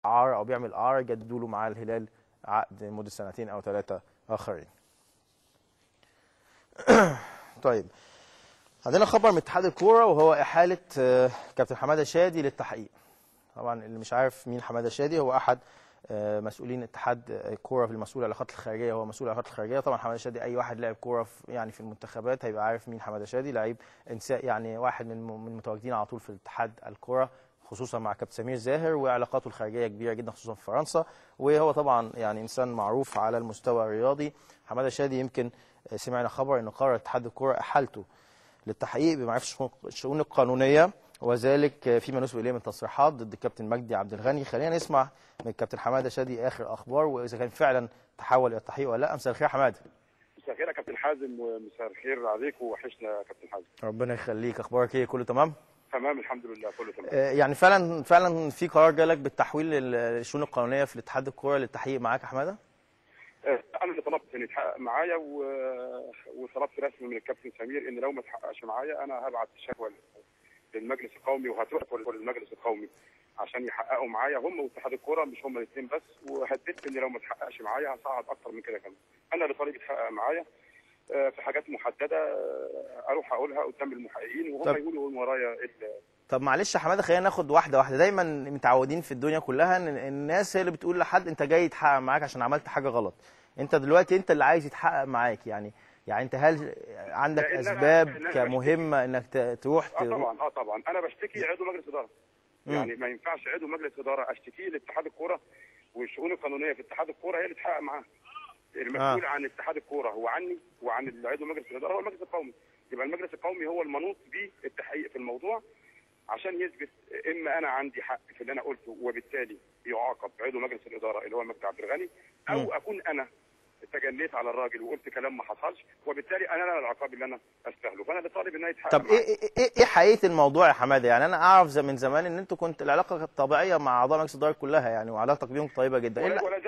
اعاره او بيعمل اعاره، جددوا له مع الهلال عقد لمدة سنتين او 3 اخرين. طيب عندنا خبر من اتحاد الكورة، وهو احالة كابتن حمادة شادي للتحقيق. طبعا اللي مش عارف مين حمادة شادي، هو احد مسؤولين اتحاد الكورة في المسؤول العلاقات الخارجية، هو مسؤول العلاقات الخارجية. طبعا حمادة شادي اي واحد لاعب كورة يعني في المنتخبات هيبقى عارف مين حمادة شادي، لعيب انسان يعني واحد من متواجدين على طول في اتحاد الكورة، خصوصا مع كابتن سمير زاهر، وعلاقاته الخارجية كبيرة جدا خصوصا في فرنسا، وهو طبعا يعني انسان معروف على المستوى الرياضي. حمادة شادي يمكن سمعنا خبر ان قرار اتحاد الكورة احالته للتحقيق بمعرفة الشؤون القانونية، وذلك فيما نسب اليه من تصريحات ضد الكابتن مجدي عبد الغني. خلينا نسمع من الكابتن حمادة شادي اخر اخبار، واذا كان فعلا تحول الى التحقيق ولا لا. مساء الخير حمادة. مساء الخير يا كابتن حازم، ومساء الخير عليك، ووحشنا يا كابتن حازم. ربنا يخليك، اخبارك ايه؟ كله تمام؟ تمام الحمد لله، كله تمام. يعني فعلا في قرار جالك بالتحويل للشؤون القانونية في الاتحاد الكورة للتحقيق معاك يا حمادة؟ انا اللي طلبت ان يتحقق معايا، وطلبت رسمي من الكابتن سمير ان لو ما اتحققش معايا انا هبعت شكوى للمجلس القومي، وهتروح للمجلس القومي عشان يحققوا معايا هم واتحاد الكورة، مش هم الاثنين بس. وهددت ان لو ما اتحققش معايا هصعد اكتر من كده كمان. انا اللي طالب يتحقق معايا في حاجات محددة اروح اقولها قدام المحققين، وهم يقولوا من ورايا. طب معلش يا حمادة، خلينا ناخد واحدة واحدة. دايما متعودين في الدنيا كلها ان الناس هي اللي بتقول لحد انت جاي يتحقق معاك عشان عملت حاجة غلط. انت دلوقتي انت اللي عايز يتحقق معاك، يعني انت هل عندك اسباب كمهمه انك تروح؟ طبعا طبعا انا بشتكي عضو مجلس ادارة. يعني ما ينفعش عضو مجلس ادارة اشتكيه لاتحاد الكورة، والشؤون القانونية في اتحاد الكورة هي اللي تحقق معاه. المسؤول عن اتحاد الكورة هو عني وعن عضو مجلس الادارة هو المجلس القومي. يبقى المجلس القومي هو المنوط بالتحقيق في الموضوع عشان يثبت اما انا عندي حق في اللي انا قلته وبالتالي يعاقب عضو مجلس الادارة اللي هو مجدي عبد الغني، او اكون انا تجنيت على الراجل وقلت كلام ما حصلش وبالتالي انا العقاب اللي انا استاهله. فانا اللي طالب ان يتحقق. طب ايه حقيقة الموضوع يا حمادة؟ يعني انا اعرف من زمان ان انتوا كنت العلاقة الطبيعية مع اعضاء مجلس الادارة كلها يعني، وعلاقتك بيهم طيبة جدا.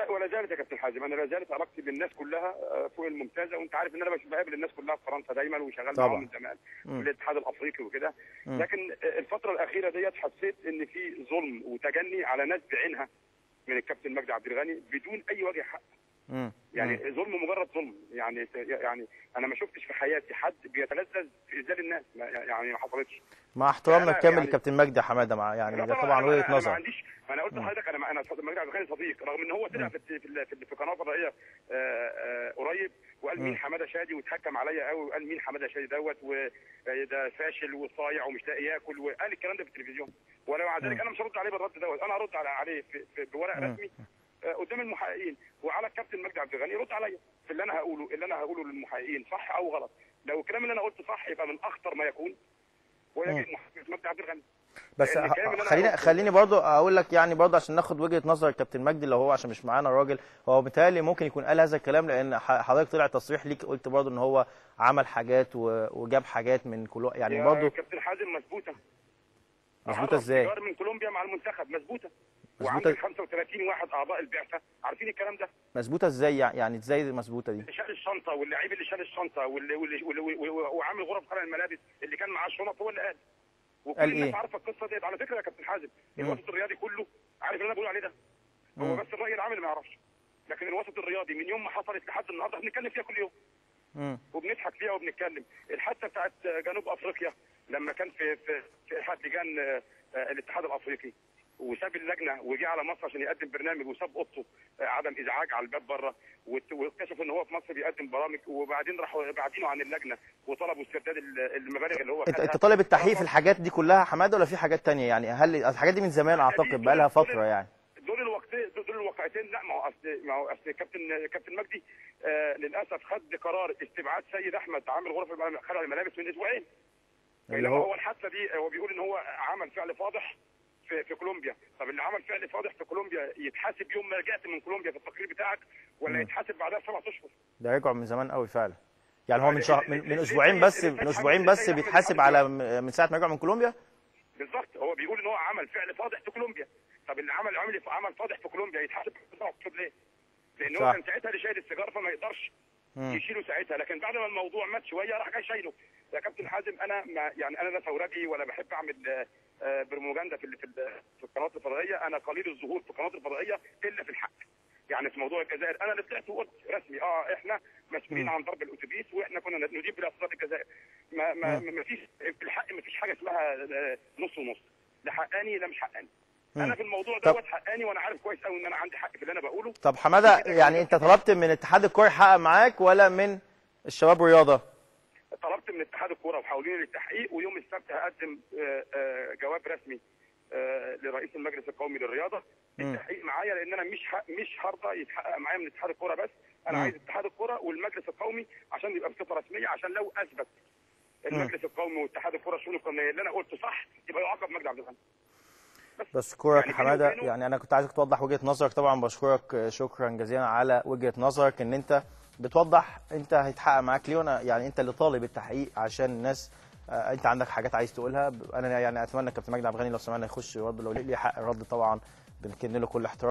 ولا زالت يا كابتن حازم، انا لا زالت علاقتي بالناس كلها فوق الممتازة، وانت عارف ان انا بقابل الناس كلها في فرنسا دايما وشغال معاهم من زمان في الاتحاد الافريقي وكده. لكن الفترة الاخيرة ديت حسيت ان في ظلم وتجني على ناس بعينها من الكابتن مجدي عبد الغني بدون اي وجه حق. يعني ظلم، مجرد ظلم. يعني انا ما شفتش في حياتي حد بيتلذذ في اذلال الناس، يعني ما حصلتش. مع احترامنا الكامل يعني لكابتن مجدي يا حمادة، مع يعني ده طبعا وجهه نظر. ما عنديش، انا قلت لحضرتك انا مجدي عبد الغني صديق، رغم ان هو طلع في قناة فضائية قريب وقال مين حمادة شادي، واتحكم عليا قوي وقال مين حمادة شادي دوت وده فاشل وصايع ومش لاقي ياكل، وقال الكلام ده في التلفزيون. ولو مع ذلك انا مش هرد عليه بالرد دوت، انا هرد عليه بورق رسمي قدام المحققين، وعلى الكابتن مجدي عبد الغني يرد عليا في اللي انا هقوله، اللي انا هقوله للمحققين صح او غلط. لو الكلام اللي انا قلته صح يبقى من اخطر ما يكون، ويجب محاكمة مجدي عبد الغني. بس خليني برضو اقول لك يعني برضو عشان ناخد وجهه نظر الكابتن مجدي اللي هو عشان مش معانا الراجل، هو بالتالي ممكن يكون قال هذا الكلام لان حضرتك طلع تصريح ليك قلت برضو ان هو عمل حاجات وجاب حاجات من كل يعني برضو. كابتن حازم مظبوطة. مظبوطة ازاي؟ من كولومبيا مع المنتخب مظبوطة. وعندك 35 واحد اعضاء البعثة عارفين الكلام ده. مظبوطة ازاي يعني؟ ازاي مظبوطة دي؟ اللي شال الشنطة واللعيب اللي شال الشنطة واللي وعامل غرف خلع الملابس اللي كان معاه الشنط هو اللي قال. وكل الناس عارفه القصة ديت على فكرة يا كابتن حازم. الوسط الرياضي كله عارف اللي انا بقول عليه ده. هو بس الراي العام اللي ما يعرفش، لكن الوسط الرياضي من يوم ما حصلت لحد النهارده بنتكلم فيها كل يوم. وبنضحك فيها وبنتكلم. الحادثة بتاعت جنوب افريقيا لما كان في احد لجان الاتحاد الافريقي وساب اللجنة وجه على مصر عشان يقدم برنامج، وساب اوضته عدم ازعاج على الباب بره، واكتشفوا ان هو في مصر بيقدم برامج، وبعدين راحوا بعدينه عن اللجنة وطلبوا استرداد المبالغ اللي هو. انت طالب التحقيق في الحاجات دي كلها حمادة ولا في حاجات ثانية؟ يعني هل الحاجات دي من زمان اعتقد بقى لها فترة يعني؟ دول الواقعتين. لا ما هو اصل كابتن مجدي للاسف خد قرار استبعاد سيد احمد عامل غرف خلع الملابس من اسبوعين. اللي هو الحادثة دي هو بيقول ان هو عمل فعل فاضح في كولومبيا. طب اللي عمل فعل فاضح في كولومبيا يتحاسب يوم ما رجعت من كولومبيا في التقرير بتاعك، ولا يتحاسب بعدها 7 اشهر؟ ده رجعوا من زمان قوي فعلا. يعني هو من شهر، من اسبوعين بس، من اسبوعين بس بيتحاسب على من ساعة ما رجع من كولومبيا؟ بالظبط. هو بيقول ان هو عمل فعل فاضح في كولومبيا. طب اللي عمل فاضح في كولومبيا يتحاسب 7 اشهر ليه؟ لان هو كان ساعتها اللي شايل السيجار فما يقدرش يشيله ساعتها، لكن بعد ما الموضوع مات شوية راح جاي شايله. يا كابتن حازم انا ما يعني انا لا ثورجي ولا بحب اعمل برموجندا في القنوات الفضائية. انا قليل الظهور في القنوات الفضائية الا في الحق. يعني في موضوع الجزائر انا اللي طلعت وقلت رسمي احنا مسؤولين عن ضرب الاتوبيس واحنا كنا ندين بالاعتصام الجزائر. ما ما ما فيش في الحق، ما فيش حاجة اسمها نص ونص، لا حقاني لا مش حقاني. انا في الموضوع دوت حقاني، وانا عارف كويس قوي ان انا عندي حق في اللي انا بقوله. طب حمادة، يعني انت طلبت من اتحاد الكورة يحقق معاك ولا من الشباب والرياضة؟ طلبت من اتحاد الكورة وحاولين للتحقيق، ويوم السبت هقدم جواب رسمي لرئيس المجلس القومي للرياضة للتحقيق معايا، لان انا مش هرضى يتحقق معايا من اتحاد الكورة بس، انا عايز اتحاد الكورة والمجلس القومي عشان يبقى بصفة رسمية، عشان لو اثبت المجلس القومي واتحاد الكورة الشؤون القانونية اللي انا قلته صح يبقى يعاقب مجدي عبد الغني. بشكرك يا حمادة، يعني انا كنت عايزك توضح وجهه نظرك. طبعا بشكرك شكرا جزيلا على وجهه نظرك، ان انت بتوضح انت هيتحقق معاك ليه، وانا يعني انت اللي طالب التحقيق عشان الناس، انت عندك حاجات عايز تقولها. انا يعني اتمنى كابتن مجدي عبد الغني لو سمعنا يخش برضه، لو ليه حق الرد طبعا بنكن له كل احترام.